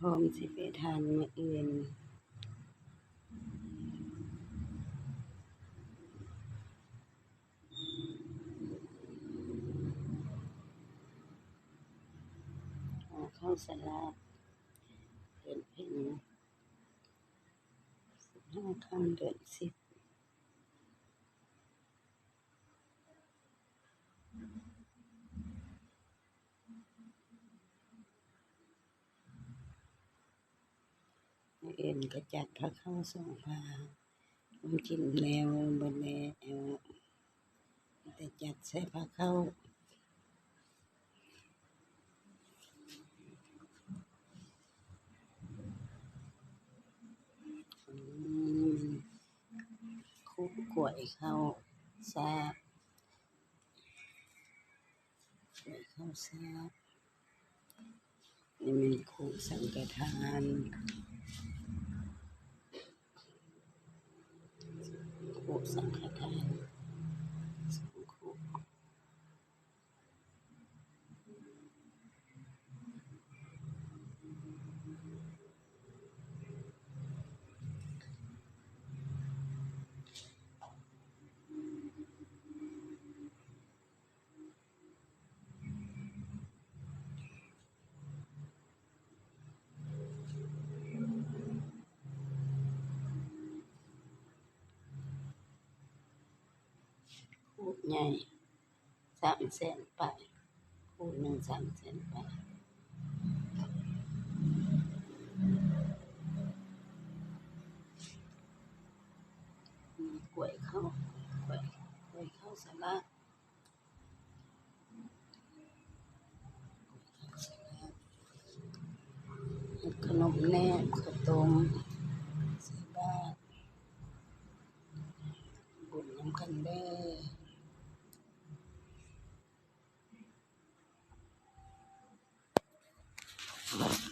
ພ້ອມຊິໄປທານມື້ອື່ນ. ຫາເຂົ້າສະຫຼາກເດືອນເພັນ ສິບຫ້າຄ່ຳເດືອນສິບ. ມື້ອື່ນກໍຈັດພາເຂົ້າສອງພາ ກິນແລ້ວເບິດແລ້ວ ແຕ່ຈັດໃສ່ພາເຂົ້າ. ອືມ ຄຸກກ້ວຍເຂົ້າສາກ ກ້ວຍເຂົ້າສາກ. ນີ້ແມ່ນຄຸສັງກະທານ ຄຸສັງກະທານ ສອງຄຸ. ຄຸໃຫຍ່ ສາມແສນປາຍ ຄູ່ໜຶ່ງສາມແສນປາຍ. ມີກ້ວຍເຂົ້າ ກ້ວຍ ກ້ວຍເຂົ້າສາລາ ເຮັດຂະໜົມແໜບ ເຂົ້າຕົ້ມ ໃສ່ບາດ ບຸນນຳກັນເດີ້.